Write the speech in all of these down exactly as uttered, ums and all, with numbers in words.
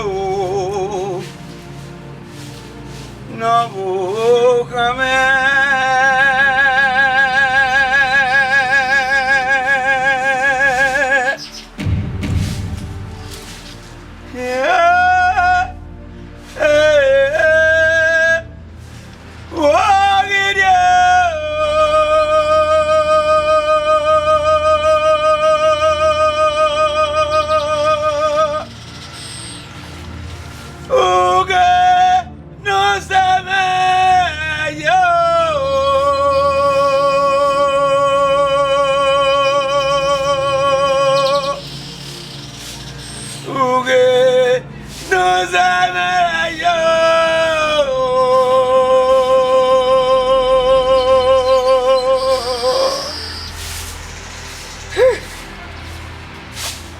o, ne ọ vbe okhan mwẹ. Ughe ne ọ zẹ mwẹ yo. Ughe ne ọ zẹ mwẹ yo.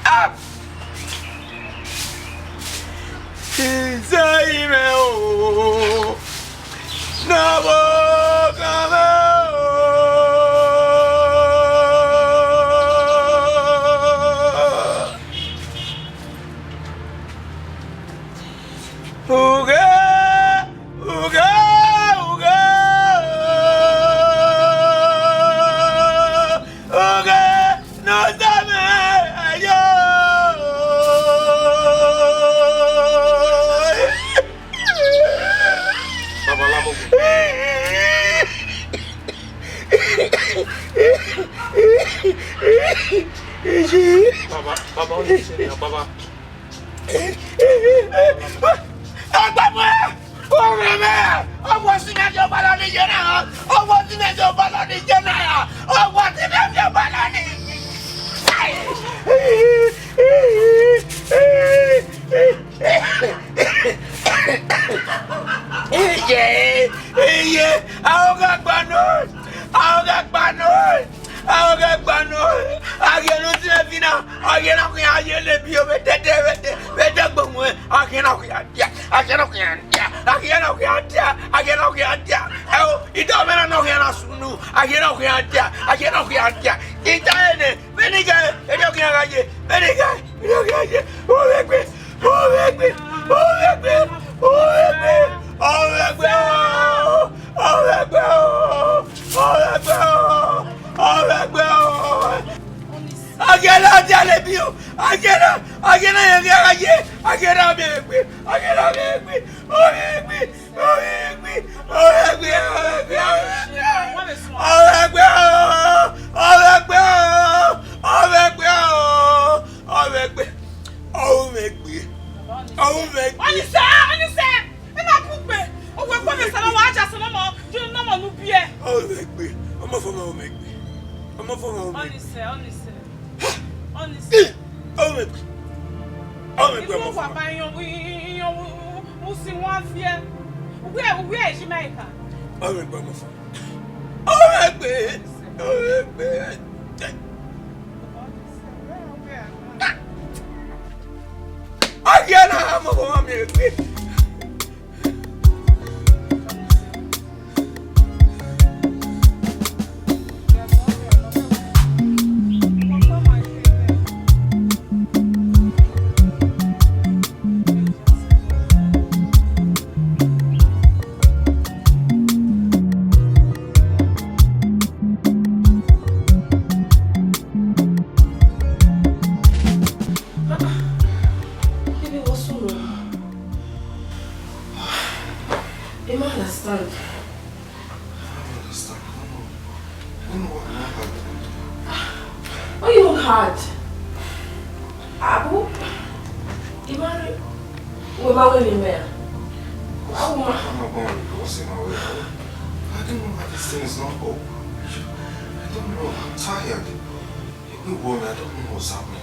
Ah! Ize imẹ o, ne ọ vbe okhan mwẹ o. Ughe, ughe, ughe, ughe ne ọ zẹ mwẹ yo. Baba, la mọ. Baba, baba, ọ ni sẹ nẹ, baba. Ẹgbẹmọ, ọmọ mẹ, ọmọ ti mẹ di ọbalọ ni ye na, ọmọ ti mẹ di ọbalọ ni ye na, ọmọ ti mẹ di ọbalọ ni. Iye, iye, a gha gba nọ, a gha gba nọ, a gha gba nọ. A ghi ru zẹ vbe na, a ghi na khian ye le bi o vbe dẹdẹ, vbe dẹ, vbe dẹ gbe mu, a ghi na khian dia, a ghi na khian dia, a ghi na khian dia, a ghi na khian dia. Ẹ o, idọ mẹ na nọ khian na sunu, a ghi na khian dia, a ghi na khian dia. Ita ene, vbene I gha, erriọ khian gha ye, vbene I gha, erriọ khian ye. Ovbegbe, ovbegbe, ovbegbe, ovbegbe, ovbegbe o, ovbegbe o, ovbegbe o, ovbegbe o. A ghi na dia le bi o, a ghi na, a ghi na ye, a ghi na ye, a ghi na ovbegbe, a ghi na ovbegbe, ovbegbe. Ọvbegbe, ọvbegbe, ọvbegbe, ọvbegbe, ọvbegbe, ọvbegbe, ọvbegbe, ọvbegbe, ọvbegbe, ọvbegbe, ọvbegbe, ọvbegbe. Ọnise, Ọnise, ẹ na bugbe. Owa ẹkpo mwẹ sẹ ne ọ wa aja sẹ ne ọmọ, ne ọmọ ne u biẹ. Ọvbegbe, ọmọ fọ mwẹ, ọvbegbe, ọmọ fọ mwẹ, ọvbegbe. Ọnise, Ọnise. Ọnise. Ọmọ egbe. Ọmọ egbe, ọmọ fọ mwẹ. Iwọ wa ba iyan, iyan, iyan, usi wan viẹ. Uwẹ, uwẹ eji ma eka. Ọmọ egbe, ọmọ fọ mwẹ. Ọmọ egbe. Ọmọ egbe. Aye na, ọmọ fọ mwẹ, ọmọ egbe. Baby, what's wrong? I don't understand. I don't understand. I don't know. I don't know what happened. Why you look hard? Abu, Imari, we ma we ni me. Abu ma. I'm not going to go see my way. I don't know why this thing is not up. I don't know. I'm tired. Everyone, I don't know what's happening.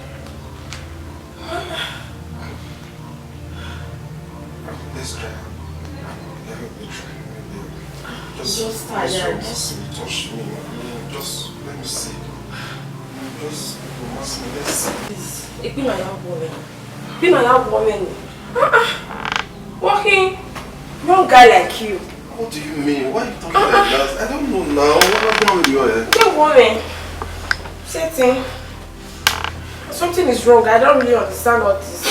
Let's try. Let me try. Maybe just, just tired. Just touch me. Just let me see. Just let's see. Please, ikpima ya wọ mẹ. Ikpima ya wọ mẹ ni. Ah, ah. Working wrong guy like you. What do you mean? Why are you talking like that? I don't know now. What happened with you, eh? Don't worry. Same thing. Something is wrong. I don't really understand all this.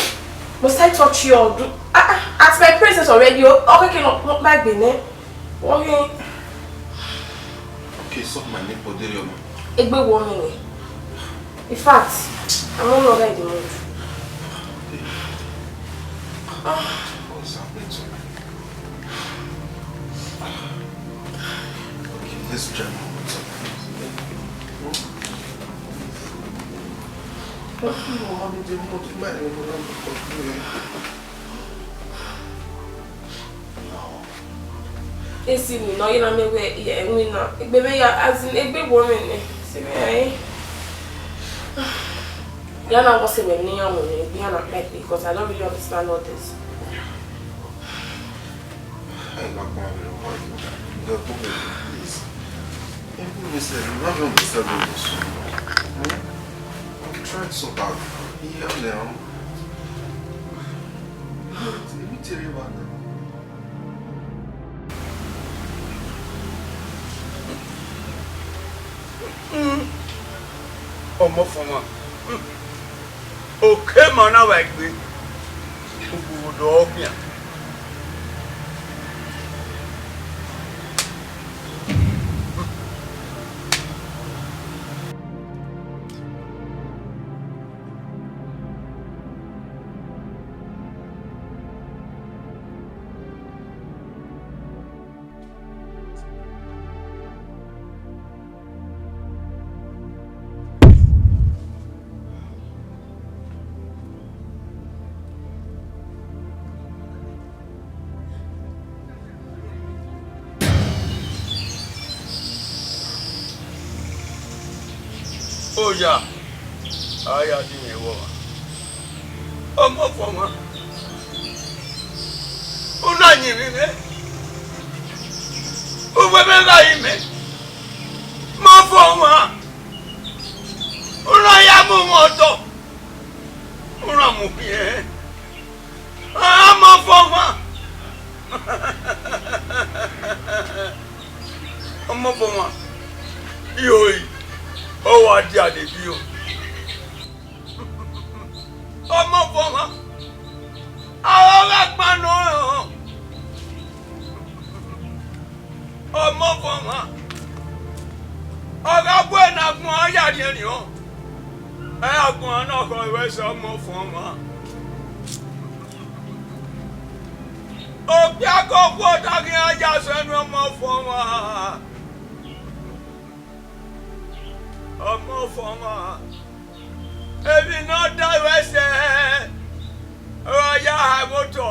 Must I touch you or do, ah, ah, at my presence already, o, okay, okay, no, no, my bene. What you? Okay, suck my nipple, Derioma. Egbe wo mi ni. In fact, I'm no longer in the mood. Ah. What's happening to me? Okay, let's try one more time. Esi ni nọ, ọ ye na miẹn wẹẹ, ẹmwẹ na, egbe mwẹ ya, as in, egbe wo mwẹ nẹ, sẹ vbe a re. Ya na wọ sẹ vbe ne iran wẹ nẹ, egbe iran na kpẹkpẹ, because I don't really understand all this. Ẹ gha kpọnmwẹ vbe ọmọ, ẹ gha kpọnmwẹ vbe, please. Ẹ bu mwẹ sẹ, you have understand me so. Hmm? I've tried so hard. Iye ọnẹ ọ. Emwi te rre evba na. Ọmọ fọmwa. Oke ma na vba egbe, ugbugho do ọ khian. Oya, a ya dinmwẹ vbe ọmwa. Ọmọ fọmwa, u na yin emwi mwẹ, uwẹ mwẹ gha yin mẹ, ma fọmwa, u na ya mu mwẹ otọ, u na mu khian, a ma fọmwa. Ọmọ fọmwa, ihoi, ọ wa dia de bio. Ọmọ fọmwa, a gha gba nọ rẹn. Ọmọ fọmwa, ọ gha bu ẹre ne agbọn ya rhiẹnrhiẹn, ẹ agbọn na khọ vbe ẹsẹ ọmọ fọmwa. Okpia ke okhuo da khian ya sẹ enu ọmọ fọmwa. Ọmọ fọmwa, emwi ne ọ da ruẹ sẹ, ọ ya ha ẹmwẹ otọ.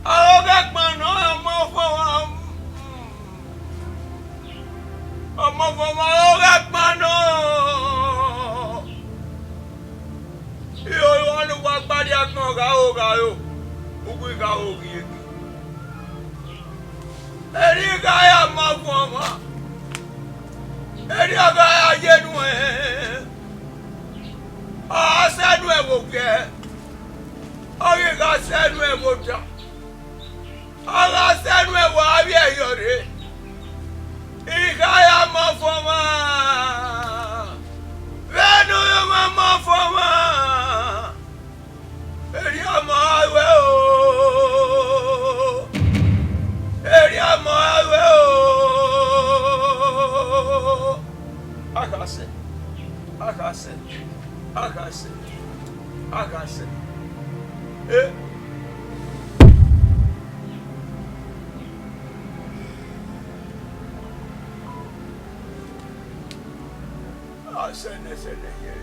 Ọghe ẹkpan nọ ọmọ fọmwa, ọmọ fọmwa ọghe ẹkpan nọ. Iye ọre ne uwa gba rrie agbọn gha ro gha ro, uwu gha ro ghieghi. Erriọ gha ya ma guan ọmwa, erriọ gha ya ye nuẹn, ọ gha sẹ nuẹn vbe owiẹ, ọ ghi gha sẹ nuẹn vbe oda, ọ gha sẹ nuẹn vbe avbiẹ yọ rre. I gha ya ma fọmwa, vbene u ma ma fọmwa. Erriọ ma ruẹ o, erriọ ma ruẹ o. Akhasẹ, akhasẹ, akhasẹ, akhasẹ. Eh. Ọ sẹnẹ sẹnẹ yẹre.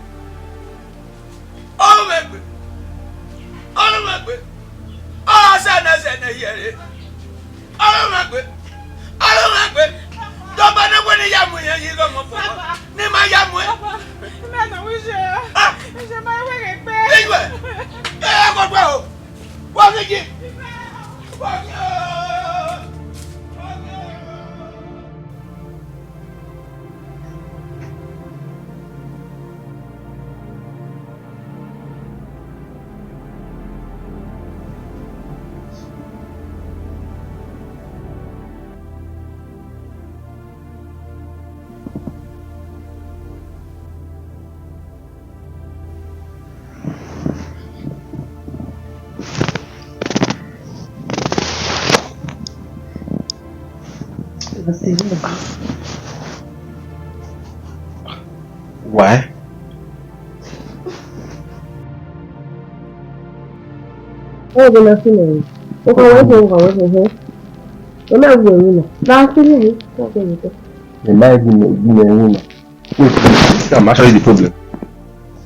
Ọrọmwẹgbe, ọrọmwẹgbe, ọ sẹnẹ sẹnẹ yẹre. Ọrọmwẹgbe, ọrọmwẹgbe, tọba ne wẹ ne ya mu iran yi ghe ọmọ fọmwa, ne ima ya mu ẹn. Papa, imẹ nọ wẹ iye. Ah! Iye ma wẹ ghe gbe. Iye, ẹ, ẹ, kọ gbe o. Wa ghe yi. Wa ghe o. Wa ghe o. Why? Oh, the nothing else. Okay, wait, wait, wait, wait, wait. Ẹ má wu ẹ̀yin náà. Nothing else. Nothing else. Ẹ má wu ẹ̀yin náà. Wait, wait, this is actually the problem.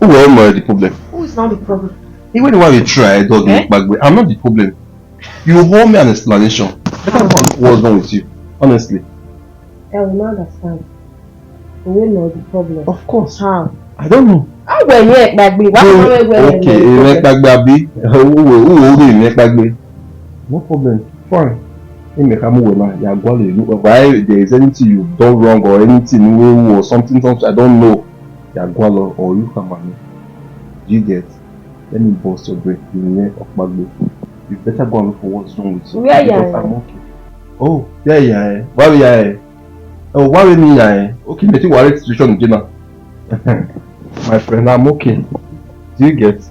Who will know the problem? Who is not the problem? Even if I try, dog, Eh? Gbagbe, I'm not the problem. You owe me an explanation. Better go and look what's wrong with you. Honestly. I will not understand. Who will know the problem? Of course. How? I don't know. How were you, Gbagbe? Why So, am I wearing okay, the problem? Gbagbe, abi. Who will, who will be Gbagbe? No problem. Fine. Ẹ mẹ ka mu wẹ na, ya gualọ elu. If there is anything you've done wrong or anything wey wu or something, something I don't know, ya gualọ or you come at me. Do you get? Let me burst your brain. You hear, Okpagbe. You better go and look for what's wrong with you. Where you are? Because I'm okay. Oh, yeah, yeah. Why we are? Oh, why we me here? Okay, mate, what situation is now? My friend, I'm okay. Do you get?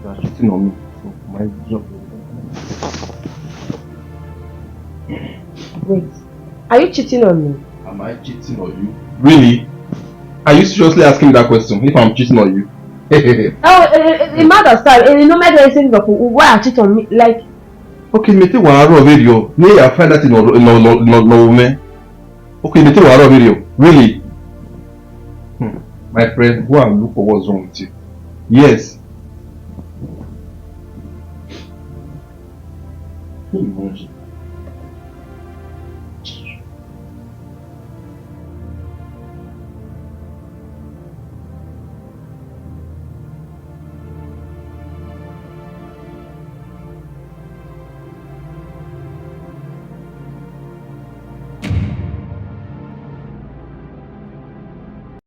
You are cheating on me. So, my job. Wait, are you cheating on me? Am I cheating on you? Really? Are you seriously asking me that question? If I'm cheating on you? Oh, eh, eh, eh, mother, sir, eh, no matter anything, but why are you cheating on me? Like, okay, mate, what are you? Nay, I find that in no, no, no, no, no, man. Okay, mate, what are you? Really? Hmm. My friend, go and look for what's wrong with you. Yes. Kí ni wọ́n ṣe?